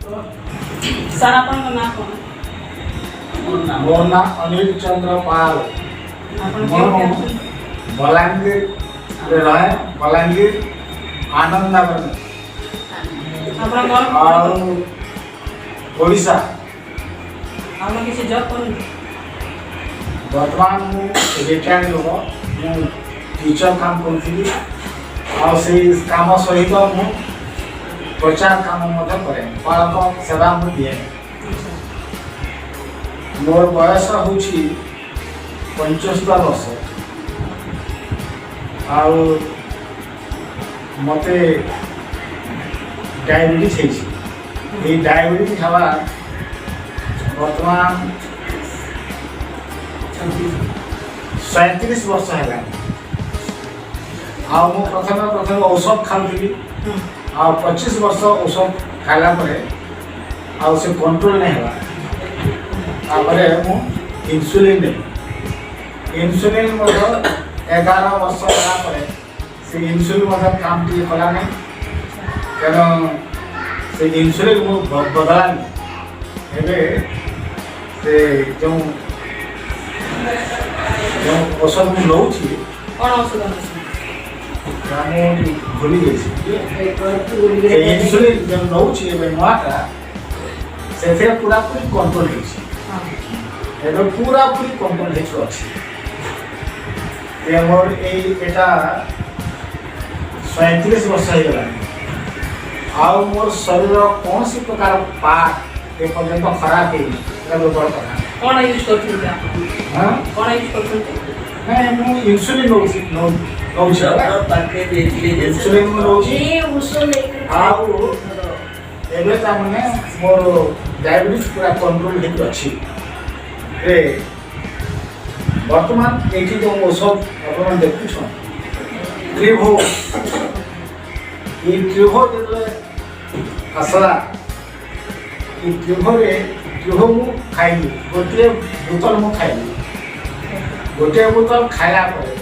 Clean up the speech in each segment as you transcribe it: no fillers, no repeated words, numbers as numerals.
Sir, ଆପଣଙ୍କ ନାଁ କ'ଣ? ମୋ ନାଁ ଅନିଲ ଚନ୍ଦ୍ର ପାଲ। ଆପଣ ମୁଁ କେଉଁଠି ଆସୁଛନ୍ତି? ବଲାଙ୍ଗୀରରେ ରହେ, ବଲାଙ୍ଗୀର ଆନନ୍ଦାବନ। ଆପଣ କ'ଣ ଆଉ ଓଡ଼ିଶା। ଆପଣ କିଛି ଜବ୍ କରନ୍ତି? ବର୍ତ୍ତମାନ ମୁଁ ରିଟାୟାର୍ଡ ଲୋକ। ମୁଁ ଟିଚର କାମ କରୁଥିଲି ଆଉ ସେଇ କାମ ସହିତ ମୁଁ ପ୍ରଚାର କାମ ମଧ୍ୟ କରେ, ବାଳକ ସେବା ମୁଁ ଦିଏ। ମୋର ବୟସ ହେଉଛି 75 ବର୍ଷ ଆଉ ମୋତେ ଡାଇବେଟିସ୍ ହେଇଛି। ଏଇ ଡାଇବେଟିସ୍ ହେବା ବର୍ତ୍ତମାନ 37 ବର୍ଷ ହେଲାଣି। ଆଉ ମୁଁ ପ୍ରଥମେ ପ୍ରଥମେ ଔଷଧ ଖାଉଥିଲି ଆଉ 25 ବର୍ଷ ଔଷଧ ଖାଇଲା ପରେ ଆଉ ସେ କଣ୍ଟ୍ରୋଲ ନାଇଁ ହେଲା। ତାପରେ ମୁଁ ଇନ୍ସୁଲିନ୍ ନେଲି। ଇନ୍ସୁଲିନ୍ ମଧ୍ୟ 11 ବର୍ଷ ହେଲା ପରେ ସେ ଇନ୍ସୁଲିନ୍ ମଧ୍ୟ କାମ ଟିକେ କଲା ନାହିଁ। ତେଣୁ ସେ ଇନ୍ସୁଲିନ୍ ମୁଁ ବଦଳାଲି। ଏବେ ସେ ଯେଉଁ ଯେଉଁ ଔଷଧ ମୁଁ ନେଉଛି, କ'ଣ ଔଷଧ ନେଉଛନ୍ତି? ତା ମୁଁ ଭୁଲି ଯାଇଛି। ସେ ଇନ୍ସୁଲିନ୍ ଯେଉଁ ନେଉଛି ଏବେ ନୂଆଟା, ସେଥିରେ ପୁରାପୁରି କଣ୍ଟ୍ରୋଲ ହେଇଛି। ଏବେ ପୁରାପୁରି କଣ୍ଟ୍ରୋଲ ହେଇକି ଅଛି। ମୋର ଏଇ ଏଟା 37 ବର୍ଷ ହେଇଗଲାଣି ଆଉ ମୋର ଶରୀର କୌଣସି ପ୍ରକାର ପାର୍ଟ ଏପର୍ଯ୍ୟନ୍ତ ଖରାପ ହେଇନି। ଏଟା ଗୋଟେ ବଡ଼ କଥା। କ'ଣ ୟୁଜ୍ କରୁଛନ୍ତି ଆପଣ? ହଁ। କ'ଣ ୟୁଜ୍ କରୁଛନ୍ତି? ନାଇଁ, ମୁଁ ଇନ୍ସୁଲିନ୍ ନେଉଛି, ନେଉଛି। ଇନ୍ସୁଲିନ୍ ମୁଁ ନେଉଛି। ଆଉ ଏବେ ତାମାନେ ମୋର ଡାଇବେଟିସ୍ ପୁରା କଣ୍ଟ୍ରୋଲ ହେଇକି ଅଛି। ଏ ବର୍ତ୍ତମାନ ଏଇଠି ଯେଉଁ ଔଷଧ ଆପଣ ଦେଖୁଛନ୍, ଟ୍ରିଭୋ, ଏଇ ଟ୍ରିଭୋ ଯେତେବେଳେ ଆସିଲା, ଏଇ ଟ୍ରିଭୋରେ ଟ୍ରିଭୋ ମୁଁ ଖାଇଲି, ଗୋଟିଏ ବୋତଲ ମୁଁ ଖାଇଲି। ଗୋଟିଏ ବୋତଲ ଖାଇଲା ପରେ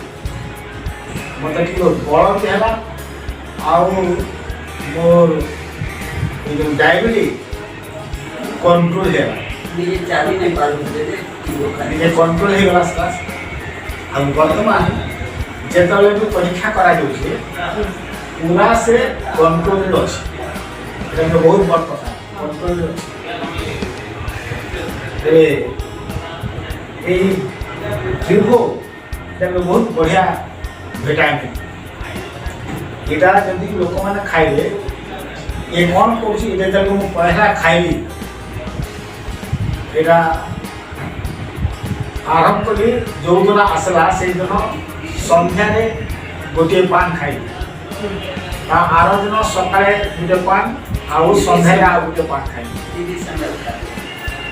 ମୋତେ ଟିକେ ବଳ ବି ହେଲା ଆଉ ମୋର ଏଇ ଯେଉଁ ଡାଇବେଟିସ୍ କଣ୍ଟ୍ରୋଲ ହେଲା। ନିଜେ ଚାଲି ନାଇଁ ପାରୁଥିଲେ ଯେ। ନିଜେ କଣ୍ଟ୍ରୋଲ ହେଇଗଲା ସେଟା। ଆଉ ବର୍ତ୍ତମାନ ଯେତେବେଳେ ବି ପରୀକ୍ଷା କରାଯାଉଛି, ପୁରା ସେ କଣ୍ଟ୍ରୋଲରେ ଅଛି। ଏଟା ଗୋଟେ ବହୁତ ବଡ଼ କଥା, କଣ୍ଟ୍ରୋଲରେ ଅଛି। ତେବେ ଏଇ ଟ୍ରିଭୋ ଏଟା ଗୋଟେ ବହୁତ ବଢ଼ିଆ ଭିଟାମିନ୍। ଏଇଟା ଯଦି ଲୋକମାନେ ଖାଇବେ, ଏ କ'ଣ କରୁଛି, ଏଇଟା ଯେତେବେଳେ ମୁଁ ପହିଲା ଖାଇଲି, ଏଇଟା ଆରମ୍ଭ କଲି, ଯେଉଁଦିନ ଆସିଲା ସେଇଦିନ ସନ୍ଧ୍ୟାରେ ଗୋଟିଏ ପାନ ଖାଇଲି। ତା ଆର ଦିନ ସକାଳେ ଗୋଟେ ପାନ ଆଉ ସନ୍ଧ୍ୟାରେ ଆଉ ଗୋଟେ ପାନ ଖାଇଲି।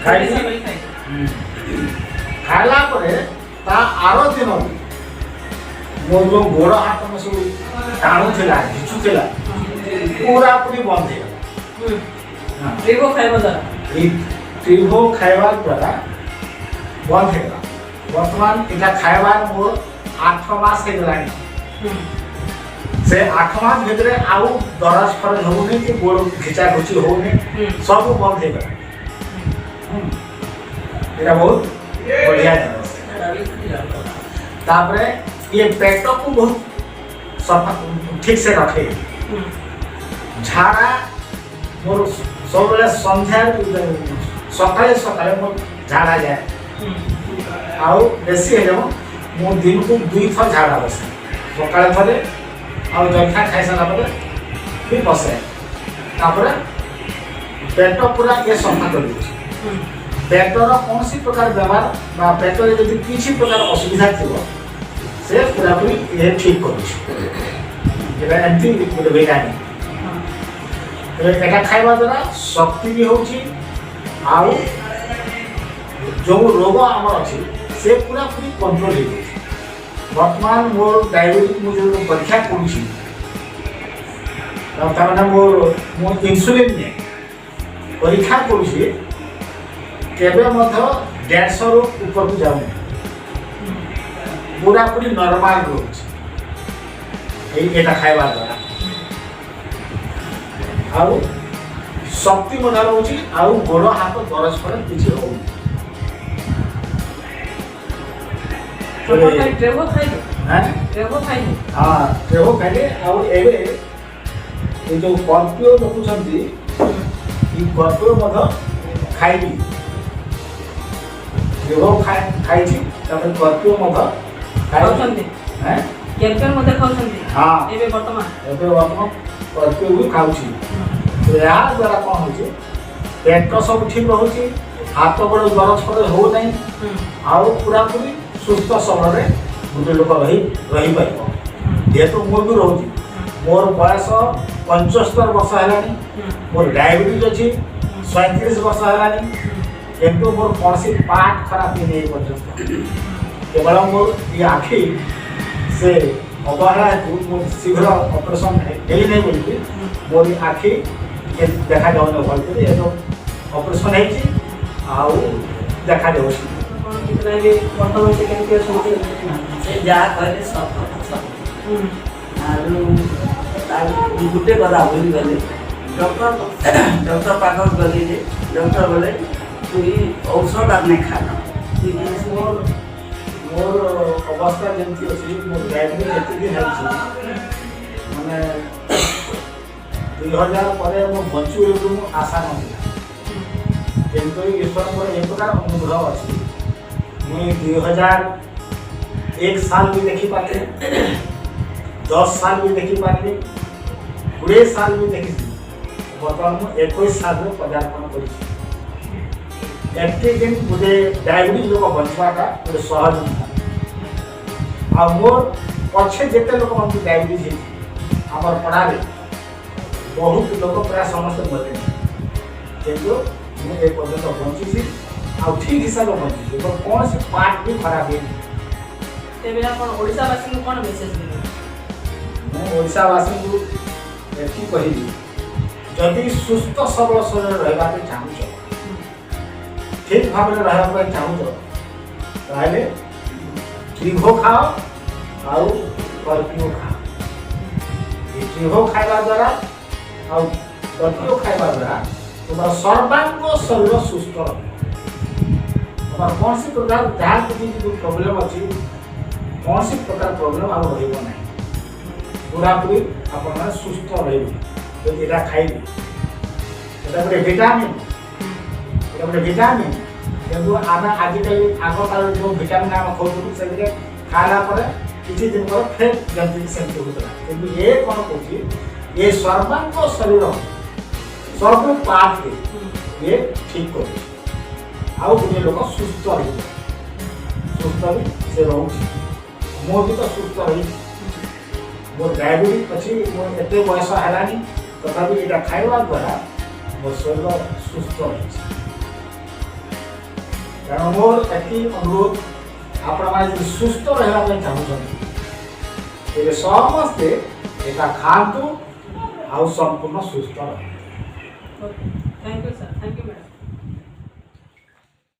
ଖାଇଲି। ଖାଇଲା ପରେ ତା ଆର ଦିନ ମୋର ଯେଉଁ ଗୋଡ଼ ହାତ ମୋ ସବୁ ଟାଣୁଥିଲା, ଘିଚୁଥିଲା, ପୁରାପୁରି ବନ୍ଦ ହେଇଗଲା। ହଁ। ଟ୍ରିଭୋ ଖାଇବା ଦ୍ୱାରା? ଏଇ ଟ୍ରିଭୋ ଖାଇବା ଦ୍ୱାରା ବନ୍ଦ ହେଇଗଲା। ବର୍ତ୍ତମାନ ଏଇଟା ଖାଇବାର ମୋର 8 ମାସ ହେଇଗଲାଣି। ସେ 8 ମାସ ଭିତରେ ଆଉ ଦରଜ ଫରଜ ହଉନି କି ଗୋଡ଼ ଘିଚା ଘୁଚି ହଉନି। ସବୁ ବନ୍ଦ ହେଇଗଲାଣି। ଏଇଟା ବହୁତ ବଢ଼ିଆ ଜିନିଷ। ତାପରେ ଇଏ ପେଟକୁ ବହୁତ ସଫା ଠିକ ସେ ରଖେ। ଝାଡ଼ା ମୋର ସବୁବେଳେ ସନ୍ଧ୍ୟା, ସକାଳେ ସକାଳେ ମୋ ଝାଡ଼ା ଯାଏ। ଆଉ ବେଶୀ ହେଲେ ମୁଁ ଦିନକୁ ଦୁଇଥର ଝାଡ଼ା ବସେ, ସକାଳେ ଥରେ ଆଉ ଜଳଖିଆ ଖାଇସାରିଲା ପରେ ବି ବସେ। ତାପରେ ପେଟ ପୁରା ଇଏ ସଫା କରିଦେଉଛି। ପେଟର କୌଣସି ପ୍ରକାର ବେମାର ବା ପେଟରେ ଯଦି କିଛି ପ୍ରକାର ଅସୁବିଧା ଥିବ, ସେ ପୁରାପୁରି ଇଏ ଠିକ୍ କରୁଛି। ଏଟା ଏମିତି ଗୋଟେ ଭିଟାମିନ୍। ତେବେ ଏଟା ଖାଇବା ଦ୍ୱାରା ଶକ୍ତି ବି ହେଉଛି ଆଉ ଯେଉଁ ରୋଗ ଆମର ଅଛି, ସେ ପୁରାପୁରି କଣ୍ଟ୍ରୋଲ ହେଇଯାଉଛି। ବର୍ତ୍ତମାନ ମୋର ଡାଇବେଟିସ୍ ମୁଁ ଯେଉଁ ପରୀକ୍ଷା କରୁଛି, ତାମାନେ ମୋର ମୁଁ ଇନ୍ସୁଲିନ୍ ନିଏ, ପରୀକ୍ଷା କରୁଛି, କେବେ ମଧ୍ୟ 150ରୁ ଉପରକୁ ଯାଉନି, ପୁରାପୁରି ନର୍ମାଲ ରହୁଛି ଏଇ ଏଟା ଖାଇବା ଦ୍ୱାରା। ଆଉ ଶକ୍ତି ମଧ୍ୟ ରହୁଛି ଆଉ ଗୋଡ଼ ହାତ ଦରଜ ଫରଜ କିଛି ହଉନି। ଆପଣ ଖାଲି ଟ୍ରେଭୋ ଖାଇଲେ? ହେଁ? ଟ୍ରେଭୋ ଖାଇଲେ? ହଁ, ଟ୍ରେଭୋ ଖାଇଲେ। ଆଉ ଏବେ ଏ ଯେଉଁ କର୍ପିଓ ଦେଖୁଛନ୍ତି, ଏଇ କର୍ପିଓ ମଧ୍ୟ ଖାଇବି। ଟ୍ରେଭୋ ଖାଇଛି, ତାପରେ କର୍ପିଓ ମଧ୍ୟ ଖାଇଛି। ଖାଉଛନ୍ତି? ହେଁ? କ୍ୟାଲସିୟମ ମଧ୍ୟ ଖାଉଛନ୍ତି? ହଁ। ଏବେ ବର୍ତ୍ତମାନ? ଏବେ ବର୍ତ୍ତମାନ କର୍ପିଓ ବି ଖାଉଛି। ଏହା ଦ୍ୱାରା କ'ଣ ହେଉଛି, ପେଟ ସବୁ ଠିକ୍ ରହୁଛି, ହାତ ଗୋଡ଼ ଦରଜ ଫରଜ ହେଉନାହିଁ ଆଉ ପୁରାପୁରି ସୁସ୍ଥ ସବଳରେ ଗୋଟେ ଲୋକ ରହିପାରିବ। ଯେହେତୁ ମୁଁ ବି ରହୁଛି, ମୋର ବୟସ 75 ବର୍ଷ ହେଲାଣି, ମୋର ଡାଇବେଟିସ୍ ଅଛି 37 ବର୍ଷ ହେଲାଣି, କିନ୍ତୁ ମୋର କୌଣସି ପାର୍ଟ ଖରାପ ହେଇନି ଏ ପର୍ଯ୍ୟନ୍ତ। କେବଳ ମୋର ଏ ଆଖି ସେ ଅବହେଳା ହେତୁ ମୁଁ ଶୀଘ୍ର ଅପରେସନ୍ ହେଇନାହିଁ ବୋଲିକି ମୋର ଏ ଆଖି ଟିକେ ଦେଖାଯାଉନି ଭଲ କରି। ଏବେ ଅପରେସନ୍ ହେଇଛି ଆଉ ଦେଖାଯାଉଛି। ଆପଣ କିଛି ଏବେ ବର୍ତ୍ତମାନ ସେ କେମିତି ଅଛନ୍ତି? ସେ ଯାହା କହିଲେ ସତ କଥା, ସତ। ଆଉ ତାର ଗୋଟେ କଥା ଭୁଲିଗଲେ। ଡକ୍ଟର ପାଖକୁ ଗଲି ଯେ ଡକ୍ଟର ବୋଲେ, ତୁଇ ଔଷଧ ଆର୍ ନାଇଁ ଖାନ ତୁଇ। ମୋର ଅବସ୍ଥା ଯେମିତି ଅଛି, ମୋର ଡାଇବେଟିସ୍ ଏତିକି ହେଇଛି, ମାନେ 2000 ପରେ ମୁଁ ବଞ୍ଚିବି ବୋଲି ମୁଁ ଆଶା ନଥିଲା। କିନ୍ତୁ ଈଶ୍ୱରଙ୍କର ଏ ପ୍ରକାର ଅନୁଗ୍ରହ ଅଛି, ମୁଇଁ 2001 ସାଲ ବି ଦେଖିପାରିଲି, 10 ସାଲ ବି ଦେଖିପାରିଲି, 20 ସାଲ ବି ଦେଖିଛି। ବର୍ତ୍ତମାନ ମୁଁ 21 ସାଲରେ ପଦାର୍ପଣ କରିଛି। ଏତେ ଦିନ ଗୋଟେ ଡାଇବେଟିସ୍ ଲୋକ ବଞ୍ଚିବାଟା ଗୋଟେ ସହଜ ନୁହଁ। ଆଉ ମୋର ପଛେ ଯେତେ ଲୋକମାନଙ୍କୁ ଡାଇବେଟିସ୍ ହେଇଛି, ଆମର ପଡ଼ାରେ ବହୁତ ଲୋକ ପ୍ରାୟ ସମସ୍ତେ ମରିଲେଣି, କିନ୍ତୁ ମୁଁ ଏ ପର୍ଯ୍ୟନ୍ତ ବଞ୍ଚିଛି ଆଉ ଠିକ୍ ହିସାବରେ ବଞ୍ଚିଛି ଏବଂ କୌଣସି ପାର୍ଟ ବି ଖରାପ ହେଇନି। ତେବେ ଆପଣ ଓଡ଼ିଶାବାସୀଙ୍କୁ କ'ଣ ମେସେଜ ଦେବେ? ମୁଁ ଓଡ଼ିଶାବାସୀଙ୍କୁ ଏତିକି କହିବି, ଯଦି ସୁସ୍ଥ ସବଳ ଶରୀର ରହିବା ପାଇଁ ଚାହୁଁଛ, ଠିକ୍ ଭାବରେ ରହିବା ପାଇଁ ଚାହୁଁଛ, ତାହେଲେ ଟ୍ରିଭୋ ଖାଅ ଆଉ କର୍ପିଓ ଖାଅ। ଏ ଟ୍ରିଭୋ ଖାଇବା ଦ୍ୱାରା ଆଉ କର୍ପିଓ ଖାଇବା ଦ୍ୱାରା ତୁମର ସର୍ବାଙ୍ଗ ଶରୀର ସୁସ୍ଥ ରହିବ। ତୁମର କୌଣସି ପ୍ରକାର ଯାହା କିଛି ଯଦି ପ୍ରୋବ୍ଲେମ୍ ଅଛି, କୌଣସି ପ୍ରକାର ପ୍ରୋବ୍ଲେମ୍ ଆଉ ରହିବ ନାହିଁ। ପୁରାପୁରି ଆପଣମାନେ ସୁସ୍ଥ ରହିବେ ଯଦି ଏଇଟା ଖାଇବେ। ଏଇଟା ଗୋଟେ ଭିଟାମିନ୍, ଏଇଟା ଗୋଟେ ଭିଟାମିନ୍। କିନ୍ତୁ ଆମେ ଆଜିକାଲି ଆଗ କାଳରେ ଯେଉଁ ଭିଟାମିନ୍ ଆମେ ଖାଉଥିଲୁ, ସେଥିରେ ଖାଇଲା ପରେ କିଛି ଦିନ ପରେ ଫେର୍ ଯେମିତି ସେମିତି ହେଉଥିଲା। କିନ୍ତୁ ଏ କ'ଣ କହୁଛି, ଏ ସର୍ବାଙ୍ଗ ଶରୀର ସବୁ ପାର୍ଟରେ ଇଏ ଠିକ୍ କରୁଛି ଆଉ ଗୋଟେ ଲୋକ ସୁସ୍ଥ ରହିବ, ସୁସ୍ଥ ବି ସେ ରହୁଛି। ମୁଁ ବି ତ ସୁସ୍ଥ ରହିଛି। ମୋର ଡାଇବେଟିସ୍ ଅଛି, ମୋର ଏତେ ବୟସ ହେଲାଣି, ତଥାପି ଏଇଟା ଖାଇବା ଦ୍ୱାରା ମୋ ଶରୀର ସୁସ୍ଥ ରହିଛି। କାରଣ ମୋର ଏତିକି ଅନୁରୋଧ, ଆପଣମାନେ ଯଦି ସୁସ୍ଥ ରହିବା ପାଇଁ ଚାହୁଁଛନ୍ତି, ତେବେ ସମସ୍ତେ ଏଇଟା ଖାଆନ୍ତୁ ଆଉ ସମ୍ପୂର୍ଣ୍ଣ ସୁସ୍ଥ ରହନ୍ତୁ। Okay, thank you sir, thank you madam.